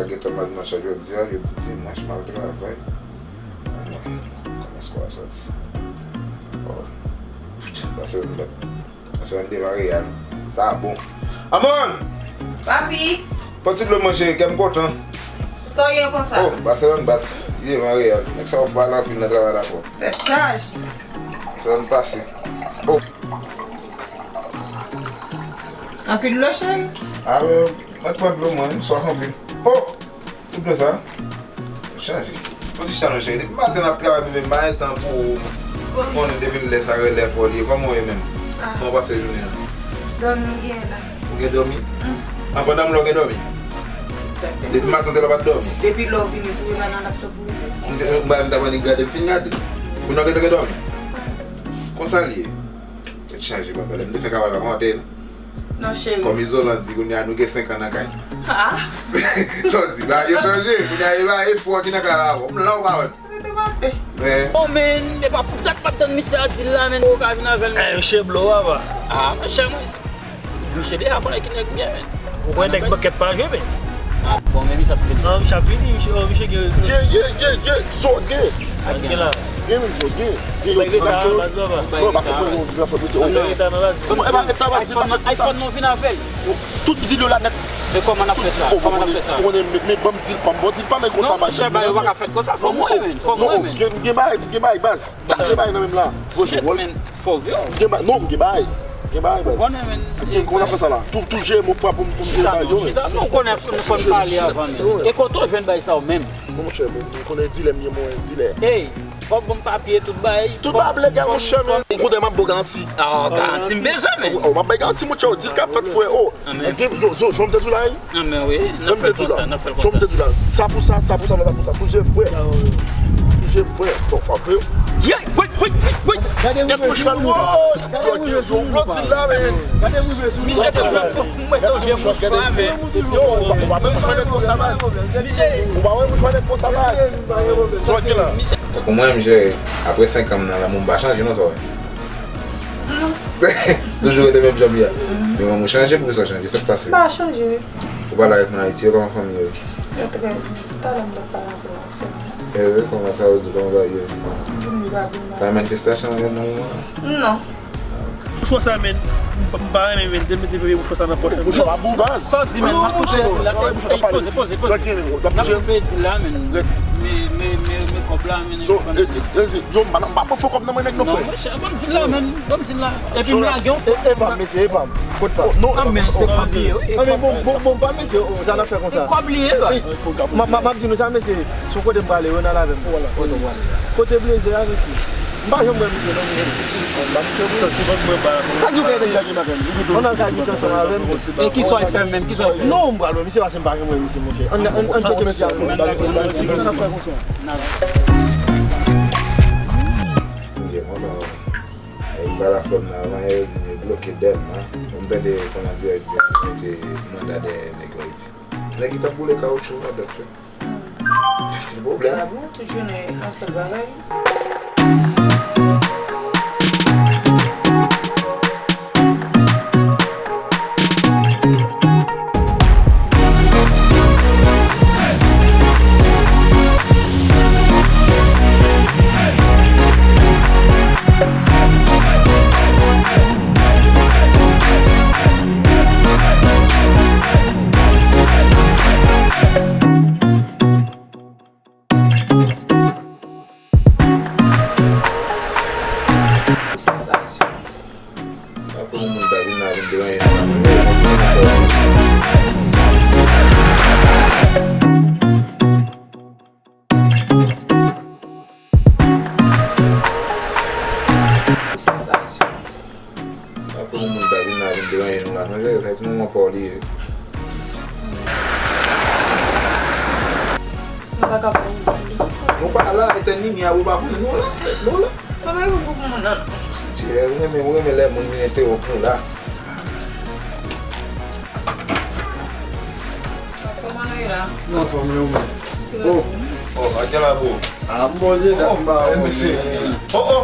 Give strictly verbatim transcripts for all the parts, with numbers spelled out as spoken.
Gentan mal nan chay jodi a, jodi dimanch, m al travay. Anmwey, kòman skò a sòti? Oh, pase yon bèt. Pase yon devan Real. Sa bon. Amon! Papi! Pran ti dlo manje, kè m kontan. Sa w gen konsa? Oh, Barcelone bat. Li devan Real. Nèg sa yo pale anpil nan travay la twòp. Tèt chaje. Barcelone pase. Oh. Anpil dlo, cheri? Ah, wi, mwen pran dlo, mwen, m swaf anpil. Oh! Tout dlo sa? Chaje. Bon, ti chalon, cheri. Depi maten n ap travay, men m pa gen tan pou ou. Konnen depi lè sa relè fò li ye. Kòman w ye menm? Ah. Kòman w pase jounen an? Dòmi m gen la. Ou gen dòmi? Mm. An, pandan m la w gen dòmi? Egzakteman. Depi maten w te la w pa t dòmi? Depi lè w vini pou w nan laptop ou ye. M te, m ta pran li gade, m fin gade. Kounye a w gentan gen dòmi? Konsa l ye. Tèt chaje, papa. Lè m te fè kaway la, kòman te ye? Non, cheri. Kòm Izolan di, kounye a nou gen senk an nan kay. Ah. Sa w di, bagay yo chanje. Kounye a, e bagay e fò ki nan kay la avè w. M la ou pa wè m. Rete maten. Men. Oh, men, e pa pou dat m ap tann misye a di l la, men. Ou ka vin avè l, men. Eh, misye blo, papa. Ah, monchè, mwen, misye deja konnen ki nèg m ye, men. Ou konnen nèg bankèt pa jwe, men. Ah, bon, men misye ap vini. Non, misye ap vini, misye, oh, misye gen. Ye, ye, ye, ye, sa w gen? Ak gen la. Gen menm sa w gen. Gen yon ti bagay. Non, pa konprann yon gran frè, mesye. Ou pa gen tan nan baz. Kòman, e pa fè travay, di pa fè konsa. iPhone nou vin avè l. Tout di l yo la nèt. E kòman n ap fè sa? Kòman n ap fè sa? Ou konnen, men, men ban m di l pa m, ban m di l pa m, men konsa. Non, monchè, bagay yo pa ka fèt konsa. Fò m wè, men. Fò m wè, men. Gen, gen bagay, gen bagay, baz. Tout gen bagay nan menm la. Shit, men, fò vre. Gen bagay, non, gen bagay. Gen bagay, baz. Ou konnen, men. Gen, kòman n ap fè sa la? Tou, tou jere m, ou frape m, pou m jere bagay yo, men. Chita, non, chita, non, ou konnen fò n pale avan, men. E kote w jwenn bagay sa yo menm? Non, monchè, men, ou konnen dilè m ye, mwen, dilè. Ey, fò w ban m papye, tout bagay. Tout bagay ap legal, monchè, men. Ou konnen m ap ba w garanti. Ah, garanti m bezwen, men. Oh, m ap bay garanti, monchè, di l k ap fèt, frè, oh. Gen, yo, yo, jan m te di w la, wi. Ah, men wi, n ap fè l konsa, n ap fè l konsa. Jan m te di w la. Sa pou sa, sa pou sa, sa pou sa. Tou jere m prè. Tou jere m prè. Bon, frape yo. Yeah, wait, wait, wait, wait. Gade mouve sou moun. Yo, yo, yo, yo di la, men. Gade mouve sou moun. Misye te fè mwen tonbe mouch pa, men. Yo, ou pa, ou pa menm jwenn nèg konsa, man. Ou pa menm jwenn nèg konsa, man. Sa w gen la? Tankou mwen, m jere. Apre senk an m nan lanmou, m pa chanje, non, sa w wè. Toujou rete menm jan m ye a. Men mwen, ou chanje, poukisa w chanje? Sa k pase? M pa chanje. Ou pale avèk moun Ayiti yo, kòman fanmi yo ye? Yo trè byen. Talè m t ap pale ansanm avèk sè m nan. E wi, kòman sa yo di, kòman bagay yo ye? Yo di m li pa gen mal. Pa manifestasyon yo nan moman an? Non. Mouchwa sa, men, m pa, m pa renmen, men, de mete vye mouchwa sa nan pòch mwen. Mouchwa pa bon, baz. Sa w di, men, m ap koupe di la. Ey, poze, poze, poze. M ap koupe di la, men. Men, men, men, men kòb la, men. So, e, e, e, yo, m pa, m pa fè kòb nan men nèg non, frè. Non, monchè, ban m di la, men. Ban m di la. Epi m lage yon fwa. E, e pa m, mesye, e pa m. Kot pa m. Non, ah, men se kòb li ye, wi. Non, men bon, bon, bon, pa mesye, oh, sa n ap fè konsa. Se kòb li ye, wi. M ap, m ap, m ap di nou sa, mesye. Se yon kote m prale, yo nan lave m. Kote w prale? Kote Blaze a, mesye. M pa janm wè misye, non, mesye. Sa di w fè nèg la gen bagay. Ann al kay misye ansanm avè m. E kisa w fè menm? Kisa w fè? Non, m pral wè misye, paske m pa janm wè misye, monchè. Ann, ann, ann tcheke misye avè m. Ann al fè konsa. M byen kontan, wi. Nèg pa la frè m nan, avan yè yo di m yo bloke dèt, non. M tande kòman dirèk yo mete manda dèyè nèg yo, wi. Nèg ki t ap boule kawotchou, radòt yo. Gen pwoblèm. Ah bon, tout jounen, yon sèl bagay. Apre yon moun ta vin la vin deranje nou. Apre yon moun ta vin la vin deranje nou la, non, jere sa, ti moman pa w li ye. Nou pa ka pale li. Nou pa la, etèn limyè a, ou pa konnen nou la, nou la. Mwen pa konn pou moun nan. Ti, ou renmen, ou renmen lè moun vin entewonp nou la. Kòman nou ye la? Nan fòm yo, mwen. Oh. Oh, a gen la, bro. Ah, m bon, Zeda, m ba ou, mesye. Oh, oh.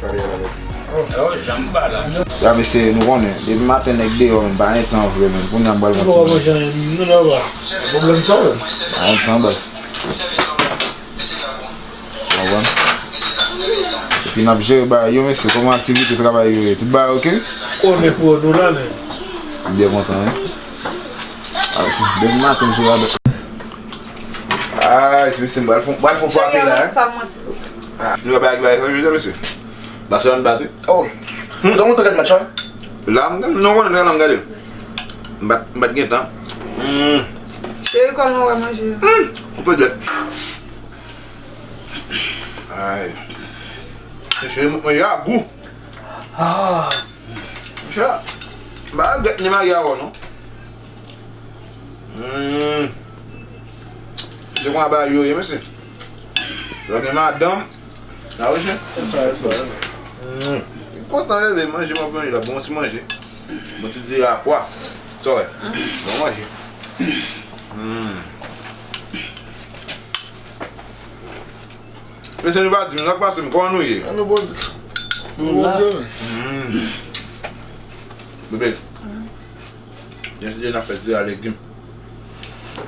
pale avèk li. Oh, janm pa la. Ya, mesye, nou konnen, depi maten nèg deyò, men pa gen tan vre, men kounye a m pral kontinye. Nou pa manje anyen, nou nan ba. Pwoblèm sa, men. Pa gen tan, baz. Ou konprann? Epi n ap jere bagay yo, mesye, kòman aktivite travay yo ye? Tout bagay oke? Konnen pou nou la, men. M byen kontan, wi. A, mesye, depi maten, m sou radòt. Ay, ti mesye, m pral fon, pral fon frape la, hein. Ah, nou pa bay ak bagay sa, jodi a, mesye. Barcelone bat, wi. Oh. Hmm, donk, ou te gade match la? La, m, non, konnen la, m gade. M bat, m bat gen tan. Hmm. Cheri, kòman w wè manje a? Hmm, koupe dwèt. Ay. Cheri, manje a gou. Ah. Monchè, m pa regrèt ni marye avè w, non. Hmm. Se konsa bagay yo ye, mesye. Lè w gen madanm, a wi, chè. E sa, e sa. Hmm. Kontan, bebe, manje m ap manje la, bon ti manje. Bon ti diri a pwa. Sa w wè? Bon manje. Hmm. Mesye, nou pa di m, sa k pase m, kòman nou ye? A, nou poze. Nou poze, men. Hmm. Bebe. Yesterday n ap fè diri a legim.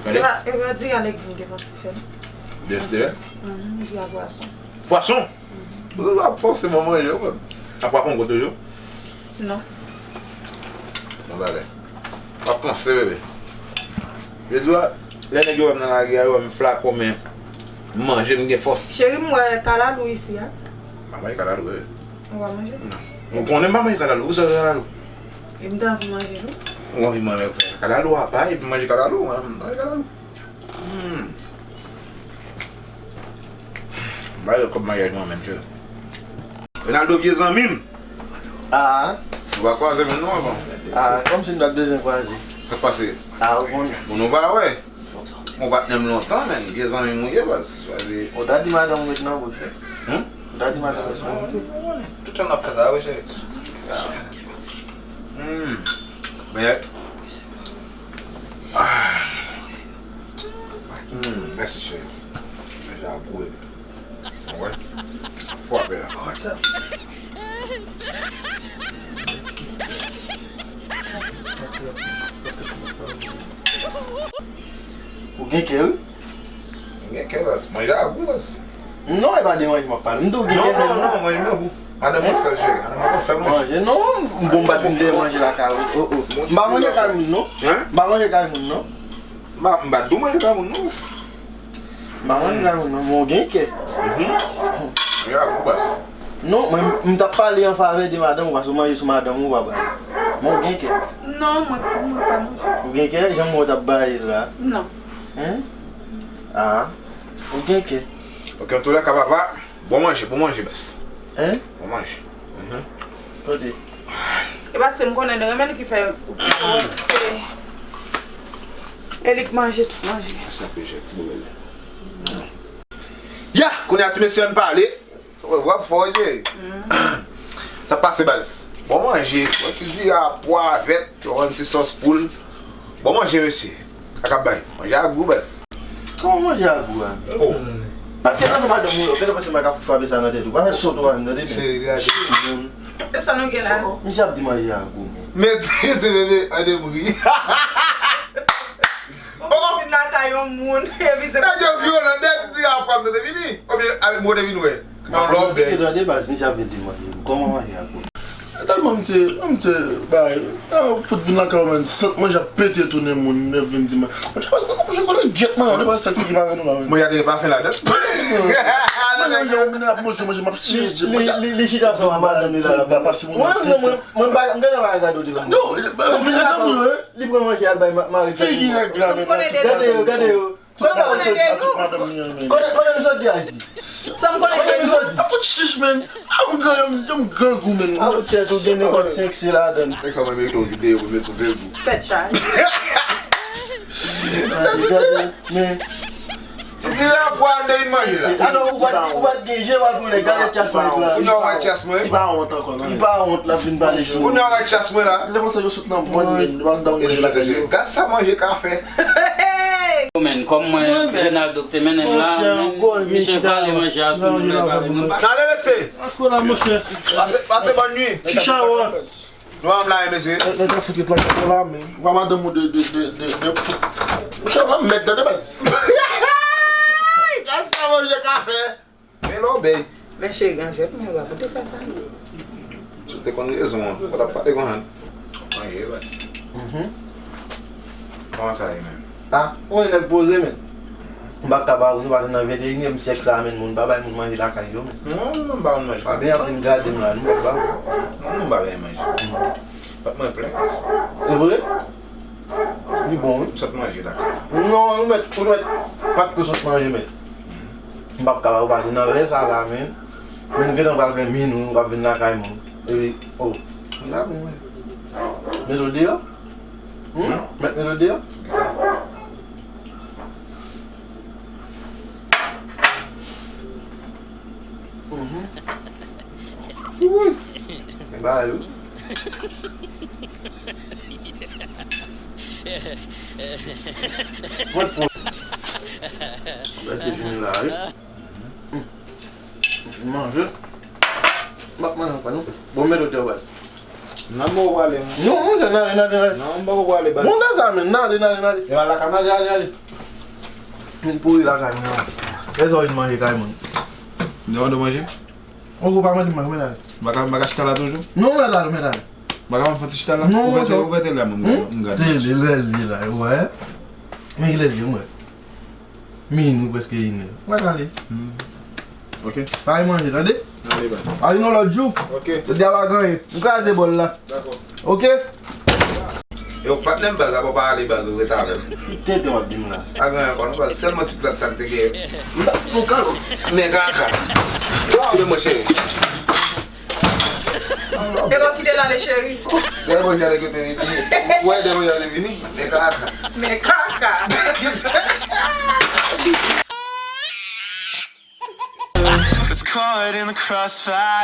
Tande? Epa, epa diri a legim te panse fè, non? Yesterday? Mhm, diri a pwason. Pwason? Mhm. Ou pa fòseman manje, ou menm. A pa kongo toujou? Non. Bon bagay. W ap panse, bebe. Jodi a, lè nèg yo wè m nan lari a, yo wè m flakon, men m manje, m gen fòs. Cheri, m wè kalalou isi a. M pa manje kalalou, bebe. Ou pa manje? Non. Ou konnen m pa manje kalalou. Ou sòt kalalou? E m te anvi manje l, wi. Ou anvi manje kalalou a, pa epi manje kalalou, mwen, m manje kalalou. Hmm. M pa gen kòb maryaj mwen menm, cheri. Ronaldo vye zanmi m. Ah. Nou pa kwaze menm non avan. Ah, kòmsi n pa t bezwen kwaze. Sa k pase? Ah, ou konnen. Bon, nou pa wè. Bon, patnè m lontan, men, vye zanmi m ou ye, baz. Ou ta di madanm ou met nan bouch, wi. Hmm? Ou ta di madanm ou met nan bouch. Tout tan n ap fè sa, wi, cheri. Hmm. Men, ah. Hmm, mèsi, cheri. Manje a gou, bebe. Wè. Fwape la. Ou gen kè, wi. Gen kè, baz. Manje a gou, baz. Non, e pa de manje m ap pale. M di w gen kè, se non, non, manje m gou. Madanm mwen fè l, cheri. Madanm mwen fè manje. Manje, non, m bon, m pa t vin dèyè manje lakay ou. Oh, oh. M pa manje kay moun, non. Hein? M pa manje kay moun, non. M pa, m pa di w manje kay moun, non. M pa manje kay moun, non, men w gen kè. Mhm. Manje a gou, baz. Non, mwen, m t ap pale an favè de madanm ou, paske w manje sou madanm ou, papa. Men w gen kè. Non, mwen, mwen pa manje. Ou gen kè? Jan mwen w t ap baye l la. Non. Hein? Ah. Ou gen kè. Ok, antoulèka, papa, bon manje, bon manje, baz. Hein? Bon manje. Mhm. Kote? E paske m konnen l renmen l ki fè, se, e li k manje tout manje. Sa pe jè ti bebe. Ya, kounye a ti mesye ann pale. W ap fò, oke. Sa pase, baz. Bon manje, yon ti diri a pwa, vèt, yon ti sòs poul. Bon manje, mesye. Sa k ap bay. Manje a gou, baz. Kòman manje a gou a? Oh. Paske nan madanm ou, ou gentan panse m pa ka fout frape sa nan tèt ou. Pa fè sòt ou a, tande byen. Cheri, gade. Moun. E sa nou gen la? Misye ap di manje a gou. Men tete bebe, an de mouri. Ou vin lakay yon moun, e vize. Nèg yo vyolan, nèg di a pwa m te vini. Oubyen avèk mwen te vin wè. Yon lòbèy. Tande baz, misye ap vin di manje. Kòman manje a gou? Tèlman m se, m se, bay, ah, fout vin lakay ou, man, sant manje ap pete tounen moun, nèg vin di manje. Manje pa sa, manje konnen gyèt, man, manje pa sa ki pa gen nou la, man. Manje a te gen pafen ladan. Manje, manje, manje, manje, manje, m ap chanje. Li, li, li chita ansanm ak madanm li la, l ap pase moun nan tèt. Mwen, mwen, mwen, mwen pa, m gentan pa gade w di la. Non, manje a gou, wi. Li pran manje al bay ma-, mari. Figi nèg la, men. Gade yo, gade yo. Kote sa w soti? Kote, kote nou soti Ayiti? Sa m konnen de nou. Kote nou soti? A fout chich, man. A, m gran, m, m grangou, man. A, ou tèt ou gen nenpòt senk se ladan. Nèg sa mwen mete yon videyo pou met sou Facebook. Tèt chaje. Gade, gade, men. Ti diri a pwa de vin manje la. Atò, ou pa t, ou pa t gen je, w al pou nèg, gade tyas nèg la. Kounye a w wè tyas mwen. Li pa wont ankò, non. Li pa wont, l ap vin pale sou. Kounye a w wè tyas mwen la. Lè konsa yo sot nan mòn, men, yo pa anndan manje lakay yo. Gad sa manje ka fè. Yo, men, kòm mwen, Renaldo ki te mennen m la, men, misye vale manje a sou nou, lè vale nou pa. N ale, mesye. Pase, pase bòn nwi. Chicha, wè. Nou pa m la, mesye. Nèg la fout ret lakay la, men. Ou pa madanm ou de, de, de, de, de fout. Monchè, w ap mèt tande baz. Gad sa manje ka fè. Men lòbèy. Men cheri, anjèt mwen, w ap te fè sa. Si w te konn rezon an, ou t ap pale konsa. Manje, baz. Mhm. Kòman sa ye menm? Ah, ou nèg poze, men. M p ap ka ba ou, nou pase nan venteyinyèm syèk sa a, men moun pa bay moun manje lakay yo, men. Non, non, m ba moun manje. Pa byen ap vin gade m la, nou p ap ba ou. Non, nou pa bay manje. Pat mwen plen. E vre? Li bon, wi. M sot manje lakay. Non, ou mèt, ou mèt pat kou sot manje, men. M p ap ka ba ou pase nan lè sa la, men. Men nou gentan pral fè minwi, w ap vin lakay moun. Epi, oh, la bon, men. Melodi, an? Hmm? Mèt melodi an? Kisa? Mhm. Wi. Men bagay wi. Mwen pou. Mwen te vin la, wi. Hmm. Manje. M ap manje ankò, non. Bon, men dotè, wè. Nan, m poko prale, non. Non, monchè, n ale, n ale, n ale. Non, m poko prale, baz. Bon, nan sa, men, n ale, n ale, n ale. E al lakay mwen, ale, ale, ale. Vin pouri lakay mwen, la. Lè sa w vin manje kay moun. Devan nou manje? Ou pa mande manje, mwen ale. M pa ka, m pa ka chita la toujou? Non, mwen ale, mwen ale. M pa ka fè ti chita la? Non, ou mwen vete, ou vete la, moun, hmm? M gade. Tele, lè li la, wè. Men ki lè li, wè. Minwi prèske inè. Mwen ale. Hmm. Ok. Pa al manje, tande? Ale, baz. Ale yon lòt jou. Ok. Jodi a pa gen anyen. M kraze bòl la. Dakò. Ok? Yo, patnè m, baz, apa w pa ale, baz, ou ret avè m. Ki tenten w ap di m la? Pa gen anyen ankò non, baz, sèlman ti plat sa k te gen. M pa si nou ka non. Men kaka. Waw, men monchè. E lè w kite l ale, cheri. Dèyè manje a te vini. Ou wè dèyè manje a te vini? Men kaka. Men kaka. It's caught in the crossfire.